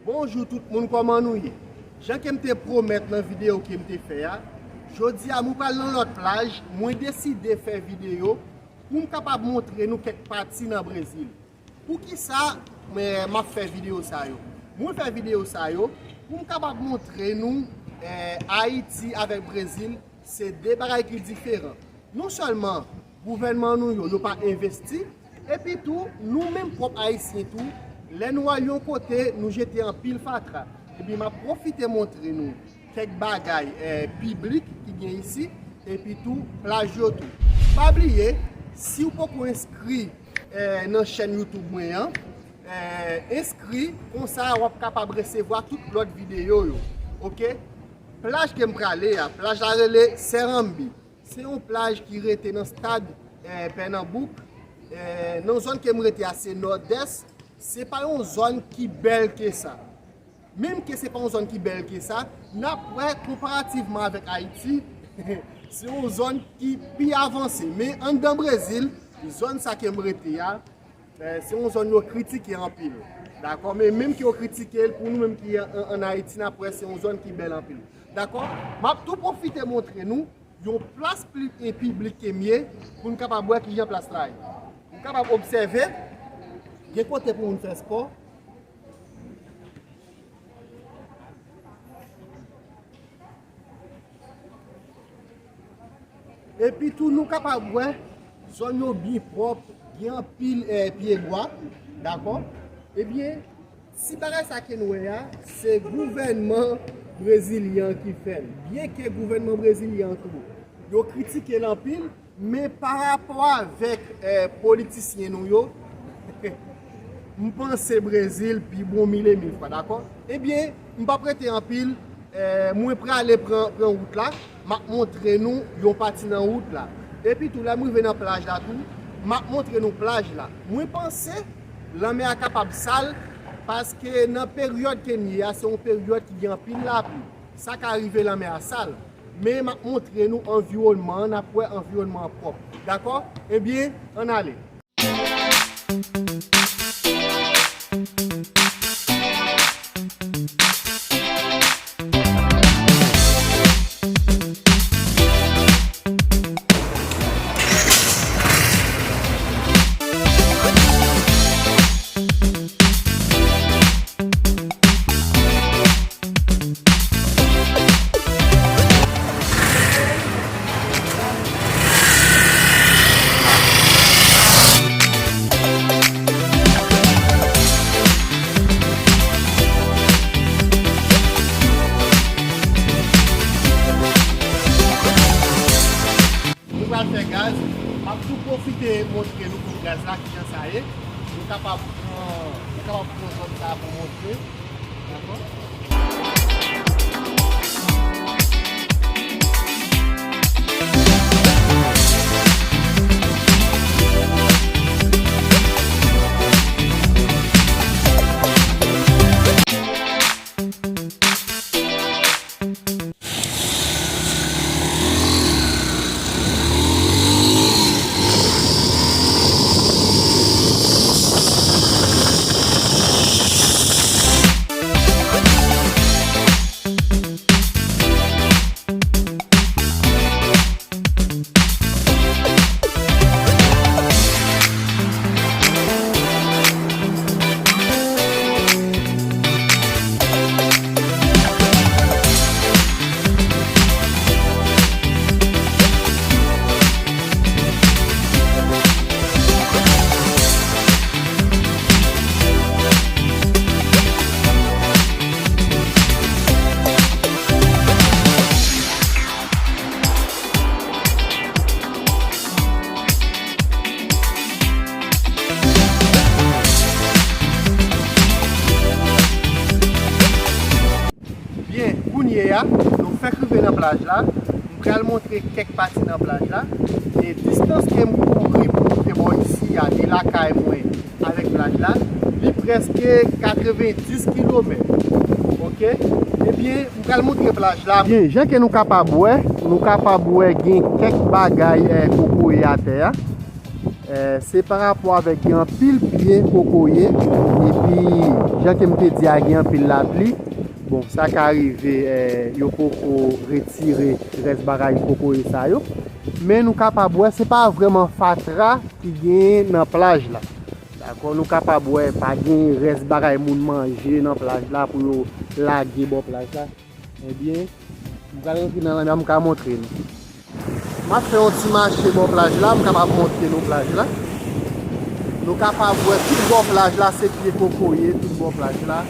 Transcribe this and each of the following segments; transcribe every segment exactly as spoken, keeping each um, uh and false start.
Bonjou tout moun, kòman nou ye? Jan ke m te pwomèt nan videyo ke m te fè a, jodi a mwen pral nan lòt plaj, mwen deside fè videyo pou m kapab montre nou kèk pati nan Brezil. Poukisa mwen, m ap fè videyo sa yo? Mwen fè videyo sa yo pou m kapab montre nou, eh, Ayiti avèk Brezil, se de bagay ki diferan. Non sèlman gouvènman nou yo, yo pa envesti, epi tou, nou menm pwòp Ayisyen tou, lè nou al yon kote, nou jete anpil fatra. Epi m ap pwofite montre nou kèk bagay, eh, piblik ki gen isi, epi tou plaj yo tou. Pa bliye, si w poko enskri, eh, nan chèn YouTube mwen an, eh, enskri, konsa w ap kapab resevwa tout lòt videyo yo. Oke? Plaj ke m prale a, plaj la rele Serambi. Se yon plaj ki rete nan stad, eh, Pènanbouk. Eh, nan zòn ke m rete a, se Nòdès. Se pa yon zòn ki bèl ke sa. Menm ke se pa yon zòn ki bèl ke sa, n ap wè konparativman avèk Ayiti, se yon zòn ki pi avanse. Men anndan Brezil, zòn sa ke m rete a, eh, se yon zòn yo kritike anpil. Dakò? Men menm ke yo kritike l, pou nou menm ki an, an, ann Ayiti, n ap wè se yon zòn ki bèl anpil. Dakò? M ap tou pwofite montre nou yon plas pli-, e piblik ke m ye, pou n kapab wè kijan plas la ye. Ou kapab obsève, gen kote pou moun fè spò. Epi tou, nou kapab wè zòn yo byen pwòp, gen anpil, eh, pye bwa, dakò? Ebyen, ti bagay sa ke n wè a, se gouvènman brezilyen an ki fè l. Byenke gouvènman brezilyen an tou, yo kritike l anpil, men pa rapò avèk, eh, politisyen nou yo, m panse Brezil pi bon mil e mil fwa, dakò? Ebyen, m p ap rete anpil, eh, mwen prale pran, pran wout la, m ap montre nou yon pati nan wout la. Epi tou, lè m rive nan plaj la tou, m ap montre nou plaj la. Mwen panse lanmè a kapab sal, paske nan peryòd ke n ye a, se yon peryòd ki gen anpil lapli. Sa ka rive lanmè a sal. Men m ap montre nou anviwònman an, n ap wè anviwònman an pwòp. Dakò? Ebyen, ann ale. Nou pral fè gaz. M ap tou pwofite montre nou pou gaz la, kijan sa ye. Nou kapab pran, nou kapab pran zòn sa a pou montre. Dakò? Byen, kounye a, nou fèk rive nan plaj la. M pral montre kèk pati nan plaj la. E distans ke m kouri pou rive bò isi a, de lakay mwen avèk plaj la, li prèske katrevenndis kilomèt. Oke? Ebyen, m pral montre plaj la. Byen, jan ke nou kapab wè, Nou kapab wè gen kèk bagay, eh, kokoye atè a. Eh, se pa rapò avèk gen anpil pye kokoye, epi jan ke m te di a, gen anpil lapli. Bon, sa ka rive, eh, yo poko retire rès bagay kokoye sa yo. Men nou kapab wè se pa vrèman fatra ki gen nan plaj la. Dakò, nou kapab wè pa gen rès bagay moun manje nan plaj la pou yo lage bò plaj la. Ebyen, m pral rantre nan lanmè a, m ka montre nou. M ap fè yon ti mache bò plaj la, m kapab montre nou plaj la. Nou kapab wè tout bò plaj la, se pye kokoye, tout bò plaj la.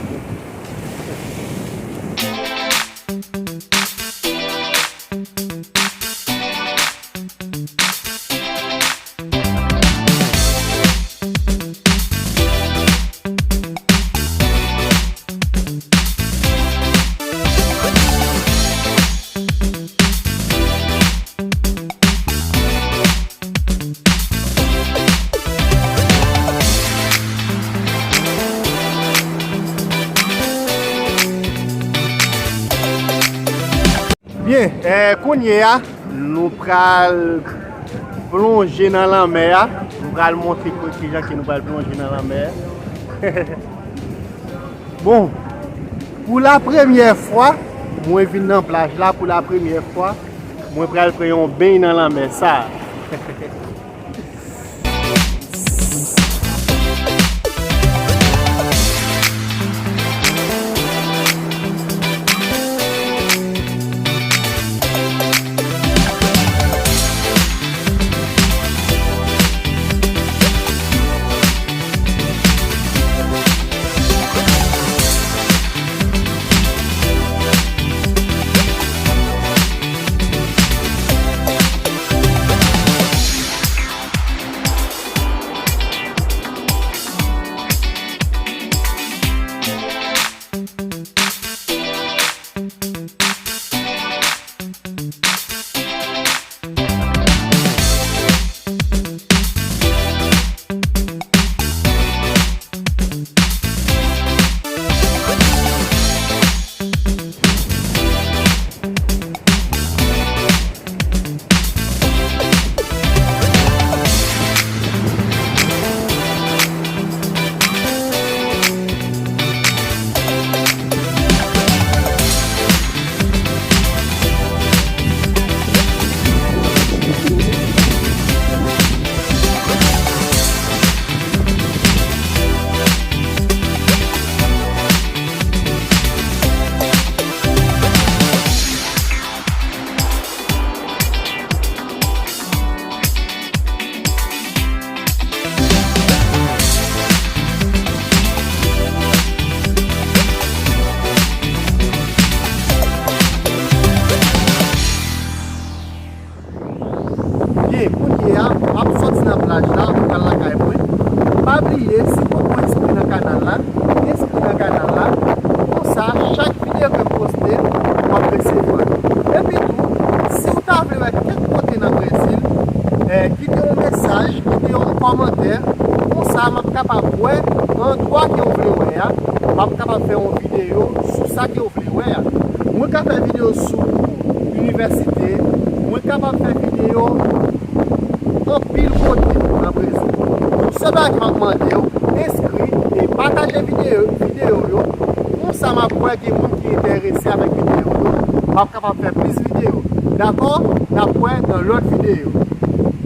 Byen, eh, kounye a, nou pral plonje nan lanmè a. Nou pral montre kote jan ke nou pral plonje nan lanmè a. Bon, pou la premyè fwa, mwen vin nan plaj la pou la premyè fwa, mwen pral pran yon beny nan lanmè sa. Byen, kounye a, m ap sòti nan plaj la, m pral lakay mwen. Pa bliye, si w poko enskri nan kanal la, enskri nan kanal la. Konsa, chak videyo ke m poste, w ap resevwa. Epi tou, si w ta vle wè kèk kote nan Brezil, eh, kite yon mesaj, kite yon kòmantè. Konsa, m ap kapab wè andwa ke w vle wè a. M ap kapab fè yon videyo sou sa ke w vle wè a. Mwen ka fè videyo sou inivèsite, mwen kapab fè videyo anpil kote nan Brezil. Tout sèl bagay ke m ap mande w, enskri e pataje videyo, videyo yo. Konsa m ap wè gen moun ki enterese avèk videyo yo. M ap kapab fè plis videyo. Dakò? N ap wè nan lòt videyo.